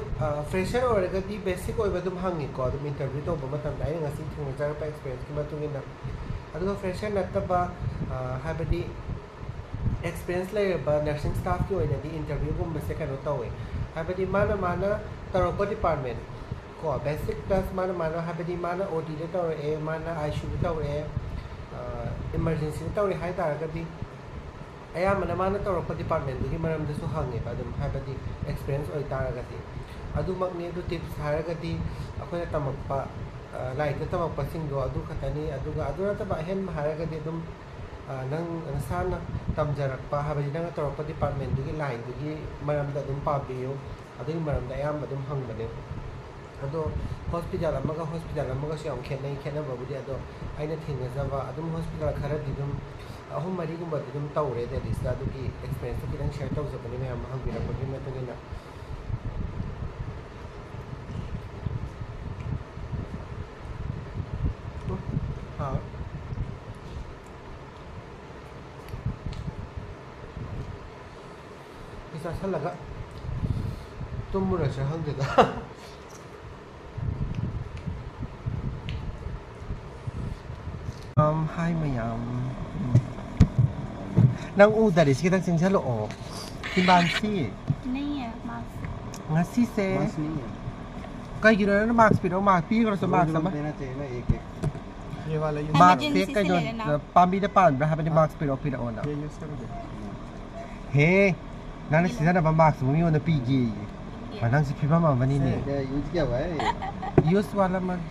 ꯐ꯭ꯔꯦꯁꯔ ꯑꯣꯏꯔꯒꯗꯤ ꯕꯦꯁꯤꯛ ꯑꯣꯏꯕ ꯑꯗꯨꯝ ꯍꯪꯉꯤꯀꯣ, ꯑꯗꯨꯝ ꯏꯟꯇꯔꯚ꯭ꯌꯨ ꯇꯧꯕ ꯃꯇꯝꯗ ꯑꯩꯅ ꯉꯁꯤ ꯊꯦꯡꯅꯖꯔꯛꯄ ꯑꯦꯛꯁꯄꯤꯔꯤꯌꯦꯟꯁꯀꯤ ꯃꯇꯨꯡ ꯏꯟꯅ꯫ ꯑꯗꯨꯒ ꯐ꯭ꯔꯦꯁꯔ ꯅꯠꯇꯕ, ꯍꯥꯏꯕꯗꯤ ꯑꯦꯛꯁꯄꯤꯔꯤꯌꯦꯟꯁ ꯂꯩꯔꯕ ꯅꯔꯁꯤꯡ ꯁ꯭ꯇꯥꯐꯀꯤ ꯑꯣꯏꯅꯗꯤ ꯏꯟꯇꯔꯚ꯭ꯌꯨꯒꯨꯝꯕꯁꯦ ꯀꯩꯅꯣ ꯇꯧꯋꯦ, ꯍꯥꯏꯕꯗꯤ ꯃꯥꯅ ꯃꯥꯅ ꯇꯧꯔꯛꯄ ꯗꯤꯄꯥꯔꯠꯃꯦꯟ ꯀꯣ, ꯕꯦꯁꯤꯛ ꯄ꯭ꯂꯁ ꯃꯥꯅ ꯃꯥꯅ, ꯍꯥꯏꯕꯗꯤ ꯃꯥꯅ ꯑꯣ ꯇꯤꯗ ꯇꯧꯔꯛꯑꯦ, ꯃꯥꯅ ꯑꯥꯏ ꯁꯤ ꯌꯨꯗ ꯇꯧꯔꯛꯑꯦ, ꯏꯃꯥꯔꯖꯦꯟꯁꯤꯗ ꯇꯧꯔꯦ ꯍꯥꯏ ꯇꯥꯔꯒꯗꯤ ꯑꯌꯥꯝꯕꯅ ꯃꯥꯅ ꯇꯧꯔꯛꯄ ꯗꯤꯄꯥꯔꯠꯃꯦꯟꯗꯨꯒꯤ ꯃꯔꯝꯗꯁꯨ ꯍꯪꯉꯦꯕ ꯑꯗꯨꯝ, ꯍꯥꯏꯕꯗꯤ ꯑꯦꯛꯁꯄꯤꯔꯤꯌꯦꯟꯁ ꯑꯣꯏꯇꯥꯔꯒꯗꯤ꯫ ꯑꯗꯨꯃꯛꯅꯤ꯫ ꯑꯗꯨ ꯇꯤꯞꯁ ꯍꯥꯏꯔꯒꯗꯤ ꯑꯩꯈꯣꯏꯅ ꯇꯝꯃꯛꯄ, ꯂꯥꯏꯔꯤꯛꯇ ꯇꯝꯃꯛꯄꯁꯤꯡꯗꯣ ꯑꯗꯨ ꯈꯛꯇꯅꯤ꯫ ꯑꯗꯨꯒ ꯑꯗꯨ ꯅꯠꯇꯕ ꯑꯍꯦꯟꯕ ꯍꯥꯏꯔꯒꯗꯤ ꯑꯗꯨꯝ ꯅꯪ ꯅꯁꯥꯅ ꯇꯝꯖꯔꯛꯄ, ꯍꯥꯏꯕꯗꯤ ꯅꯪꯅ ꯇꯧꯔꯛꯄ ꯗꯤꯄꯥꯔꯠꯃꯦꯟꯗꯨꯒꯤ ꯂꯥꯏꯟꯗꯨꯒꯤ ꯃꯔꯝꯗ ꯑꯗꯨꯝ ꯄꯥꯕꯤꯌꯨ꯫ ꯑꯗꯨꯒꯤ ꯃꯔꯝꯗ ꯑꯌꯥꯝꯕ ꯑꯗꯨꯝ ꯍꯪꯕꯅꯦ꯫ ꯑꯗꯣ ꯍꯣꯁꯄꯤꯇꯥꯜ ꯑꯃꯒ ꯍꯣꯁꯄꯤꯇꯥꯜ ꯑꯃꯒꯁꯨ ꯌꯥꯝ ꯈꯦꯠꯅꯩ꯫ ꯈꯦꯠꯅꯕꯕꯨꯗꯤ ꯑꯗꯣ ꯑꯩꯅ ꯊꯦꯡꯅꯖꯕ ꯑꯗꯨꯝ ꯍꯣꯁꯄꯤꯇꯥꯜ ꯈꯔꯗꯤ ꯑꯗꯨꯝ ꯑꯍꯨꯝ ꯃꯔꯤꯒꯨꯝꯕꯗꯤ ꯑꯗꯨꯝ ꯇꯧꯔꯦ ꯗꯦꯜꯂꯤꯁꯤꯗ꯫ ꯑꯗꯨꯒꯤ ꯑꯦꯛꯁꯄꯤꯔꯤꯌꯦꯟꯁꯇꯣ ꯈꯤꯇꯪ ꯁꯤꯌꯔ ꯇꯧꯖꯕꯅꯤ, ꯃꯌꯥꯝ ꯍꯪꯕꯤꯔꯛꯄꯒꯤ ꯃꯇꯨꯡ ꯏꯟꯅ꯫ ꯎꯝ, ꯍꯥꯎ꯫ ꯁꯤ ꯆꯥꯁꯜꯂꯒ ꯇꯨꯝꯃꯨꯔꯁꯤꯔ ꯈꯪꯗꯦꯗ꯫ ꯍꯥꯏ ꯃꯌꯥꯝ꯫ ꯅꯪ ꯎꯗꯔꯤ, ꯁꯤ ꯈꯤꯇꯪ ꯆꯪꯁꯜꯂꯛꯑꯣ꯫ ꯍꯤꯃꯥꯟꯁꯤ꯫ ꯅꯩꯌꯦ, ꯃꯥꯁ꯫ ꯉꯁꯤꯁꯦ ꯃꯥꯁ ꯅꯩꯌꯦ꯫ ꯀꯩꯒꯤꯅꯣ ꯅꯪꯅ ꯃꯥꯛꯁ ꯄꯤꯔꯛꯑꯣ? ꯃꯥꯛꯁ ꯄꯤꯈ꯭ꯔꯁꯨ ꯃꯥꯛꯁ ꯑꯃ꯫ ꯃꯥꯛꯁ ꯁꯦ ꯀꯩꯅꯣ, ꯄꯥꯝꯕꯤꯗ ꯄꯥꯟꯕ꯭ꯔꯥ ꯍꯥꯏꯕꯅꯤ, ꯃꯥꯛꯁ ꯄꯤꯔꯛꯑꯣ, ꯄꯤꯔꯛꯑꯣꯅ꯫ ꯍꯦ, ꯅꯪꯅ ꯁꯤꯖꯤꯟꯅꯕ ꯃꯥꯛꯁ ꯃꯤꯉꯣꯟꯗ ꯄꯤꯒꯦꯌꯦ꯫ ꯅꯪꯁꯦ ꯐꯤꯕꯝ ꯑꯃꯅꯤꯅꯦ꯫ ꯌꯨꯁ ꯋꯥꯂꯥ ꯃꯥꯛꯁ꯫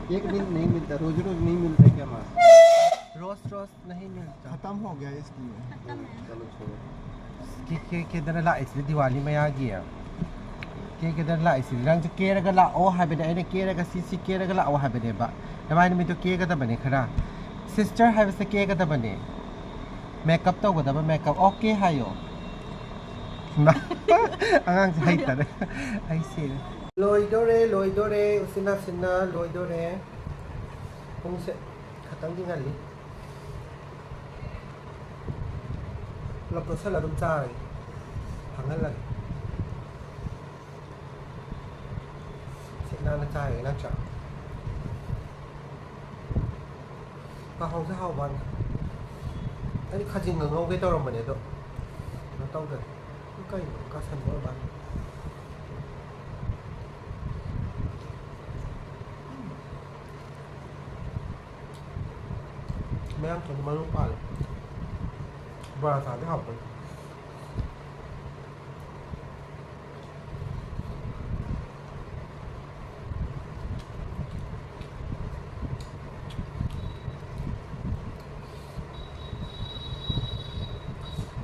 एक दिन नहीं मिलता, रोज रोज नहीं मिलता क्या मास्क? रोज रोज नहीं मिलता। खत्म हो गया इसलिए। खत्म है। चलो छोड़ो। ꯀꯦ ꯀꯦ ꯀꯦꯗꯅ ꯂꯥꯛꯏꯁꯤꯗꯤ ꯗꯤꯋꯥꯂꯤ ꯃꯌꯥꯒꯤ꯫ ꯀꯦ ꯀꯦꯗꯅ ꯂꯥꯛꯏꯁꯤꯗꯤ꯫ ꯅꯪꯁꯨ ꯀꯦꯔꯒ ꯂꯥꯛꯑꯣ ꯍꯥꯏꯕꯅꯦ, ꯑꯩꯅ ꯀꯦꯔꯒ ꯁꯤ ꯁꯤ ꯀꯦꯔꯒ ꯂꯥꯛꯑꯣ ꯍꯥꯏꯕꯅꯦꯕ꯫ ꯅꯕꯥꯅꯤ ꯅꯨꯃꯤꯠꯇꯣ ꯀꯦꯒꯗꯕꯅꯦ ꯈꯔ꯫ ꯁꯤꯁꯇꯔ ꯍꯥꯏꯕꯁꯦ ꯀꯦꯒꯗꯕꯅꯦ꯫ ꯃꯦꯀꯞ ꯇꯧꯒꯗꯕ ꯃꯦꯀꯞ꯫ ꯑꯣꯀꯦ ꯍꯥꯏꯌꯣ꯫ ꯏꯃꯥ, ꯑꯉꯥꯡꯁꯦ ꯍꯩꯇꯔꯦ꯫ ꯑꯩ ꯁꯤꯔꯦ꯫ ꯂꯣꯏꯗꯣꯔꯦ, ꯂꯣꯏꯗꯣꯔꯦ꯫ ꯎꯆꯤꯟ ꯅꯥꯆꯤꯟꯅ ꯂꯣꯏꯗꯣꯔꯦ꯫ ꯄꯨꯡꯁꯦ ꯈꯇꯪꯗꯤ ꯉꯜꯂꯤ꯫ ꯄꯨꯂꯞ ꯇꯣꯠꯁꯜꯂ ꯑꯗꯨꯝ ꯆꯥꯔꯒꯦ꯫ ꯈꯪꯍꯜꯂꯒꯦ꯫ ꯁꯤꯠ ꯅꯥꯟꯅ ꯆꯥꯔꯒꯦ ꯅꯠꯇ꯭ꯔꯥ? ꯀꯥꯡꯍꯧꯁꯦ ꯍꯥꯎꯕ ꯋꯥꯅꯤ꯫ ꯑꯩꯗꯤ ꯈꯥꯖꯤꯡꯒ ꯉꯧꯒꯦ ꯇꯧꯔꯝꯕꯅꯦ ꯑꯗꯣ ꯀꯩꯅꯣ ꯇꯧꯗ꯭ꯔꯦ꯫ ꯀꯩꯅꯣ ꯀꯥꯁꯟꯕ ꯑꯣꯏꯔ ꯃꯥꯜꯂꯦ꯫ ꯃꯌꯥꯡ ꯇꯣꯟꯗꯣ ꯃꯔꯨ ꯄꯥꯜꯂꯦ꯫ ꯕꯣꯔꯥ ꯆꯥꯔꯗꯤ ꯍꯥꯎꯗꯣꯏꯅꯤ꯫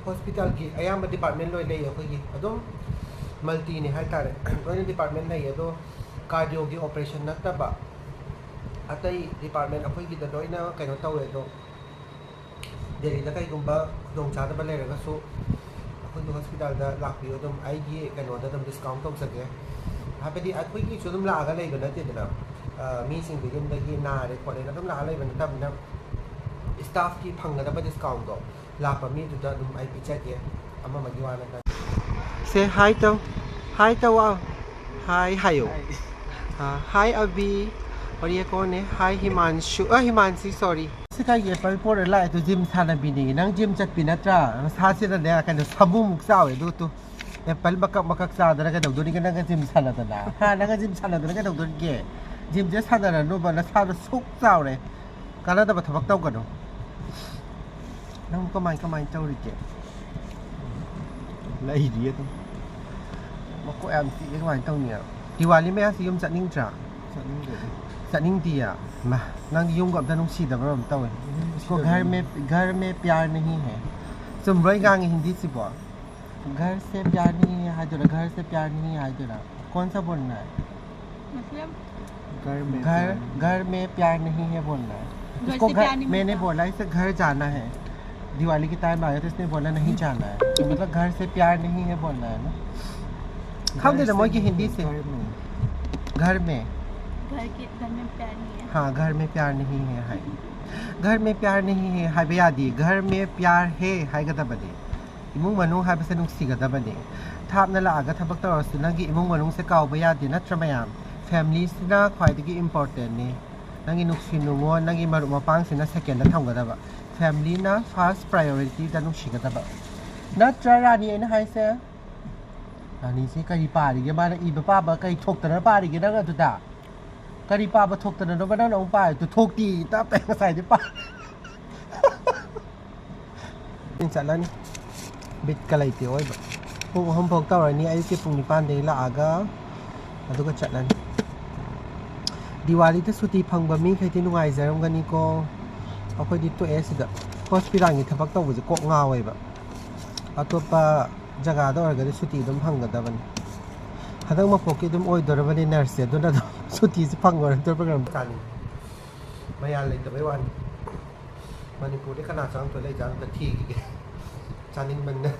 ꯍꯣꯁꯄꯤꯇꯥꯜꯒꯤ ꯑꯌꯥꯝꯕ ꯗꯤꯄꯥꯔꯠꯃꯦꯟ ꯂꯣꯏ ꯂꯩꯌꯦ ꯑꯩꯈꯣꯏꯒꯤ꯫ ꯑꯗꯨꯝ ꯃꯜꯇꯤꯅꯤ ꯍꯥꯏꯇꯥꯔꯦ꯫ ꯂꯣꯏꯅ ꯗꯤꯄꯥꯔꯠꯃꯦꯟ ꯂꯩꯌꯦ꯫ ꯑꯗꯣ ꯀꯥꯔꯗꯤꯑꯣꯒꯤ ꯑꯣꯄꯔꯦꯁꯟ ꯅꯠꯇꯕ ꯑꯇꯩ ꯗꯤꯄꯥꯔꯠꯃꯦꯟ ꯑꯩꯈꯣꯏꯒꯤꯗ ꯂꯣꯏꯅ ꯀꯩꯅꯣ ꯇꯧꯋꯦ꯫ ꯑꯗꯣ ꯗꯦꯜꯂꯤꯗ ꯀꯩꯒꯨꯝꯕ ꯈꯨꯗꯣꯡꯆꯥꯗꯕ ꯂꯩꯔꯒꯁꯨ ꯑꯩꯈꯣꯏꯒꯤ ꯍꯣꯁꯄꯤꯇꯥꯜꯗ ꯂꯥꯛꯄꯤꯌꯨ꯫ ꯑꯗꯨꯝ ꯑꯩꯒꯤ ꯀꯩꯅꯣꯗ ꯑꯗꯨꯝ ꯗꯤꯁꯀꯥꯎꯟ ꯇꯧꯖꯒꯦ꯫ ꯍꯥꯏꯕꯗꯤ ꯑꯩꯈꯣꯏꯒꯤꯁꯨ ꯑꯗꯨꯝ ꯂꯥꯛꯑꯒ ꯂꯩꯕ ꯅꯠꯇꯦꯗꯅ꯫ ꯑ, ꯃꯤꯁꯤꯡꯗꯣ ꯌꯨꯝꯗꯒꯤ ꯅꯥꯔꯦ ꯈꯣꯠꯂꯦꯅ ꯑꯗꯨꯝ ꯂꯥꯛꯑ ꯂꯩꯕ ꯅꯠꯇꯕꯅꯤꯅ, ꯁ꯭ꯇꯥꯐꯀꯤ ꯐꯪꯒꯗꯕ ꯗꯤꯁꯀꯥꯎꯟꯗꯣ ꯂꯥꯛꯄ ꯃꯤꯗꯨꯗ ꯑꯗꯨꯝ ꯑꯩ ꯄꯤꯖꯒꯦ꯫ ꯑꯃ ꯑꯃꯒꯤ ꯋꯥ ꯅꯠꯇꯅ꯫ ꯁꯦ ꯍꯥꯏ ꯇꯧ꯫ ꯍꯥꯏ ꯇꯧ꯫ ꯍꯥꯏ ꯍꯥꯏꯌꯣ꯫ ꯍꯥꯏ꯫ ꯑ, ꯍꯥꯏ ꯑꯕꯤ꯫ ꯑꯣꯔ ꯌꯦ ꯀꯣꯟ ꯍꯦ? ꯍꯥꯏ ꯍꯤꯃꯥꯟꯁꯨ꯫ ꯑ, ꯍꯤꯃꯥꯟꯁꯤ, ꯁꯣꯔꯤ꯫ ꯁꯤ ꯀꯩꯒꯤ ꯑꯦꯄꯜ ꯄꯣꯔ ꯂꯥꯛꯑꯦ? ꯑꯗꯨ ꯖꯤꯝ ꯁꯥꯟꯅꯕꯤꯅꯦ꯫ ꯅꯪ ꯖꯤꯝ ꯆꯠꯄꯤ ꯅꯠꯇ꯭ꯔꯥ? ꯅꯁꯥꯁꯤꯗꯅꯦ, ꯀꯩꯅꯣ, ꯁꯥꯃꯨꯃꯨꯛ ꯆꯥꯎꯋꯦ ꯑꯗꯨ ꯇꯨ꯫ ꯑꯦꯄꯜ ꯃꯀꯛ ꯃꯀꯛ ꯆꯥꯗꯅ ꯀꯩꯗꯧꯗꯣꯔꯤꯒꯦ ꯅꯪꯒ ꯖꯤꯝ ꯁꯥꯟꯅꯗꯅ? ꯍꯥ? ꯅꯪꯒ ꯖꯤꯝ ꯁꯥꯟꯅꯗꯅ ꯀꯩꯗꯧꯗꯣꯔꯤꯒꯦ? ꯖꯤꯝꯁꯦ ꯁꯥꯟꯅꯔꯅꯨꯕ, ꯅꯁꯥꯗꯣ ꯁꯨꯛ ꯆꯥꯎꯔꯦ꯫ ꯀꯥꯟꯅꯗꯕ ꯊꯕꯛ ꯇꯧꯒꯅꯨ꯫ ꯅꯪ ꯀꯃꯥꯏ ꯀꯃꯥꯏ ꯇꯧꯔꯤꯒꯦ? ꯂꯩꯔꯤ ꯑꯗꯨꯝ꯫ ꯃꯀꯣꯛ ꯌꯥꯝ ꯆꯤꯛꯑꯦ, ꯀꯃꯥꯏꯅ ꯇꯧꯅꯤ? ꯗꯤꯋꯥꯂꯤ ꯃꯌꯥꯁꯤ ꯌꯨꯝ ꯆꯠꯅꯤꯡꯗ꯭ꯔꯥ? ꯆꯠꯅꯤꯡꯗꯦꯗ꯫ ꯆꯠꯅꯤꯡꯗꯤꯌꯦ? ꯃꯥ, ꯅꯪ ꯌꯨꯝꯒ ꯑꯝꯇ ꯅꯨꯡꯁꯤꯗꯕ꯭ꯔꯥ ꯑꯃ ꯇꯧꯋꯦ꯫ ꯌꯨꯝ ꯏꯁꯀꯣ ꯅꯨꯡꯁꯤꯗꯕ ꯘꯔ ꯃꯦ, ꯌꯨꯝ꯫ ꯘꯔ ꯃꯦ ꯄ꯭ꯌꯥꯔ ꯅꯍꯤ ꯍꯦ꯫ ꯆꯨꯝꯕ꯭ꯔꯣ ꯑꯩ ꯉꯥꯡꯉꯤ ꯍꯤꯟꯗꯤꯁꯤꯕꯣ? ꯘꯔ ꯁꯦ ꯄ꯭ꯌꯥꯔ ꯅꯍꯤ ꯍꯦ ꯍꯥꯏꯗꯣꯏꯔꯥ, ꯘꯔ ꯁꯦ ꯄ꯭ꯌꯥꯔ ꯅꯍꯤ ꯍꯦ ꯍꯥꯏꯗꯣꯏꯔꯥ? ꯀꯣꯟ ꯁꯥ ꯕꯣꯜꯅꯥ ꯍꯦ? मतलब? घर में घर, प्यार नहीं। घर में प्यार नहीं है बोलना है। घर इसको से घर, प्यार नहीं मैंने मिलता। बोला इसे घर जाना है। दिवाली के टाइम आया तो इसने बोला नहीं जाना है। तो मतलब घर से प्यार नहीं है बोलना है ना? ꯈꯪꯗꯦꯗ ꯃꯣꯏꯒꯤ ꯍꯤꯟꯗꯤꯁꯦ꯫ घर में। घर में। घर के, घर में प्यार नहीं है। हाँ, घर में प्यार नहीं है, हाँ। घर में प्यार नहीं है, हाँ भैया दी। घर में प्यार है, ꯍꯥꯏꯒꯗꯕꯅꯦ꯫ ꯏꯃꯨꯡ ꯃꯅꯨꯡ ꯍꯥꯏꯕꯁꯦ ꯅꯨꯡꯁꯤꯒꯗꯕꯅꯦ꯫ ꯊꯥꯞꯅ ꯂꯥꯛꯑꯒ ꯊꯕꯛ ꯇꯧꯔꯁꯨ ꯅꯪꯒꯤ ꯏꯃꯨꯡ ꯃꯅꯨꯡꯁꯦ ꯀꯥꯎꯕ ꯌꯥꯗꯦ, ꯅꯠꯇ꯭ꯔ ꯃꯌꯥꯝ? ꯐꯦꯃꯤꯂꯤꯁꯤꯅ ꯈ꯭ꯋꯥꯏꯗꯒꯤ ꯏꯝꯄꯣꯔꯇꯦꯟꯅꯤ꯫ ꯅꯪꯒꯤ ꯅꯨꯡꯁꯤ ꯅꯨꯡꯉꯣꯟ, ꯅꯪꯒꯤ ꯃꯔꯨꯞ ꯃꯄꯥꯡꯁꯤꯅ ꯁꯦꯀꯦꯟꯗ ꯊꯝꯒꯗꯕ꯫ ꯐꯦꯃꯤꯂꯤꯅ ꯐꯥꯔꯁ ꯄ꯭ꯔꯥꯏꯌꯣꯔꯤꯇꯤꯗ ꯅꯨꯡꯁꯤꯒꯗꯕ꯫ ꯅꯠꯇ꯭ꯔ ꯔꯥꯅꯤ ꯑꯩꯅ ꯍꯥꯏꯁꯦ? ꯔꯥꯅꯤꯁꯤ ꯀꯔꯤ ꯄꯥꯔꯤꯒꯦ? ꯃꯥꯅ ꯏꯕ ꯄꯥꯕ ꯀꯔꯤ ꯊꯣꯛꯇꯅ ꯄꯥꯔꯤꯒꯦ ꯅꯪ ꯑꯗꯨꯗ? ꯀꯔꯤ ꯄꯥꯕ ꯊꯣꯛꯇꯅꯅꯣꯕ ꯅꯪꯅ ꯑꯃꯨꯛ ꯄꯥꯔꯤꯗꯣ? ꯊꯣꯛꯇꯤ ꯇꯞ ꯇꯥꯏ ꯉꯁꯥꯏꯗꯤ ꯄꯥ-꯫ ꯆꯠꯂꯅꯤ꯫ ꯕꯤꯠꯀ ꯂꯩꯇꯦ ꯑꯣꯏꯕ꯫ ꯄꯨꯡ ꯑꯍꯨꯝ ꯐꯥꯎ ꯇꯧꯔꯅꯤ, ꯑꯌꯨꯛꯀꯤ ꯄꯨꯡ ꯅꯤꯄꯥꯟꯗꯒꯤ ꯂꯥꯛꯑꯒ, ꯑꯗꯨꯒ ꯆꯠꯂꯅꯤ꯫ ꯗꯤꯋꯥꯂꯤꯗ ꯁꯨꯇꯤ ꯐꯪꯕ ꯃꯤꯈꯩꯗꯤ ꯅꯨꯡꯉꯥꯏꯖꯔꯝꯒꯅꯤꯀꯣ꯫ ꯑꯩꯈꯣꯏꯗꯤ ꯇꯣꯛꯑꯦ ꯁꯤꯗ꯫ ꯍꯣꯁꯄꯤꯇꯥꯜꯒꯤ ꯊꯕꯛ ꯇꯧꯕꯁꯦ ꯀꯣꯛ ꯉꯥꯎꯋꯦꯕ꯫ ꯑꯇꯣꯞꯄ ꯖꯒꯥꯗ ꯑꯣꯏꯔꯒꯗꯤ ꯁꯨꯇꯤ ꯑꯗꯨꯝ ꯐꯪꯒꯗꯕꯅꯤ꯫ ꯍꯟꯗꯛ ꯃꯄꯣꯛꯀꯤ ꯑꯗꯨꯝ ꯑꯣꯏꯗꯣꯔꯕꯅꯤ ꯅꯔꯁꯁꯦ, ꯑꯗꯨꯅ ꯑꯗꯨꯝ ꯁꯨꯇꯤꯁꯦ ꯐꯪꯉꯔꯣꯏꯗꯣꯏꯕ ꯀꯩꯅꯣꯝ ꯇꯧꯔꯦ꯫ ꯆꯥꯅꯤꯡꯉꯤ꯫ ꯃꯌꯥꯜ ꯂꯩꯇꯕꯩ ꯋꯥꯅꯤ꯫ ꯃꯅꯤꯄꯨꯔꯗꯤ ꯀꯅꯥ ꯆꯪꯉꯛꯇꯣꯏ ꯂꯩꯖꯥꯠꯅꯣ? ꯑꯝꯇ ꯊꯤꯈꯤꯒꯦ꯫ ꯆꯥꯅꯤꯡꯃꯟꯗ꯫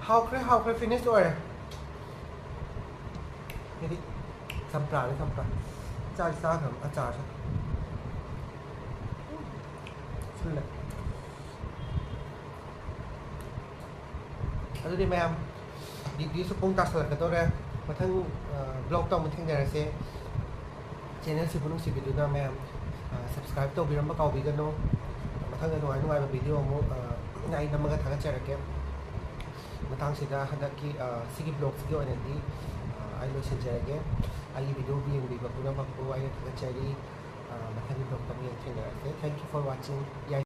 ꯍꯥꯎꯈ꯭ꯔꯦ, ꯍꯥꯎꯈ꯭ꯔꯦ, finish ꯑꯣꯏꯔꯦ꯫ ꯍꯥꯏꯗꯤ ꯆꯝꯄ꯭ꯔꯥꯅꯤ, ꯆꯝꯄ꯭ꯔꯥ꯫ ꯆꯥꯛ ꯆꯥꯈ꯭ꯔꯕ ꯑꯆꯥꯔꯁꯦ꯫ ꯁꯤꯜꯂꯦ꯫ ꯑꯗꯨꯗꯤ ꯃꯌꯥꯝ, ꯗ꯭ꯌꯨꯇꯤꯁꯨ ꯄꯨꯡ ꯇꯥꯁꯜꯂꯛꯀꯗꯧꯔꯦ꯫ ꯃꯊꯪ, ꯑ, vlogꯇ ꯑꯃꯨꯛ ꯊꯦꯡꯅꯔꯁꯦ꯫ Channelꯁꯤꯕꯨ ꯅꯨꯡꯁꯤꯕꯤꯗꯨꯅ ꯃꯌꯥꯝ, ꯑ, subscribe ꯇꯧꯕꯤꯔꯝꯕ ꯀꯥꯎꯕꯤꯒꯅꯨ꯫ ꯃꯊꯪꯗ ꯅꯨꯡꯉꯥꯏ ꯅꯨꯡꯉꯥꯏꯕ video ꯑꯃꯨꯛ, ꯑ, ꯑꯩ ꯅꯝꯃꯒ ꯊꯥꯒꯠꯆꯔꯛꯀꯦ꯫ ꯃꯇꯥꯡꯁꯤꯗ ꯍꯟꯗꯛꯀꯤ, ꯑ, ꯁꯤꯒꯤ vlogꯁꯤꯒꯤ ꯑꯣꯏꯅꯗꯤ, ꯑ, ꯑꯩ ꯂꯣꯏꯁꯤꯟꯖꯔꯒꯦ꯫ ꯑꯩꯒꯤ video ꯌꯦꯡꯕꯤꯕ ꯄꯨꯝꯅꯃꯛꯄꯨ ꯑꯩꯅ ꯊꯥꯒꯠꯆꯔꯤ꯫ ꯑ, ꯃꯊꯪꯒꯤ vlogꯇ ꯑꯃꯨꯛ ꯊꯦꯡꯅꯔꯁꯦ꯫ Thank you for watching꯫